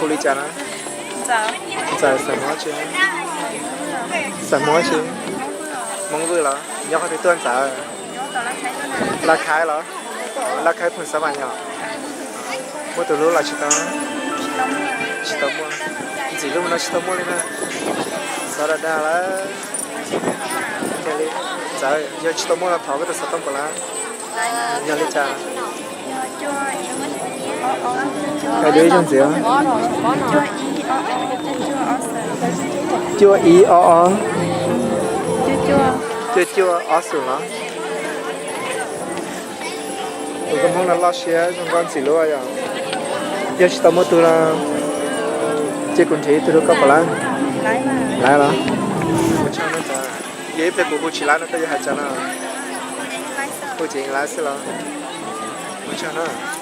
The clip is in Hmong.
Li cas na? Ntxawm xeem Hmoob tsi? Xeem Hmoob tsi? Hmoob Vwj los? Nyob qhov twg tuaj Ntxawm? Laj Khaib los? Laj Khaib phooj xav mas yog. Muaj tus hlub los tsis tau? Tsis tau muaj. Ntxim hlub no tsis tau muaj li na. Xav dag dag lawm. Ntxawm, yog tsis tau muaj los thov koj tus xov tooj puas lawm? Yog li cas? Hais dua ib zaug ntxiv. Cuaj ib ob ob. Cuaj cuaj ob xoom los? Tus koj Hmoob no loj siab zoo nkauj ntxim hlub yom. Yog tsis tau muaj tus los cia kuv nrhiav ib tug rau koj puas lawm? Lawm los? Ua tsaug na. Yog ib pliag kuv hu tsis lawv no koj yuav hais cas no? Hu ces lawv xwb los? Ua tsaug na.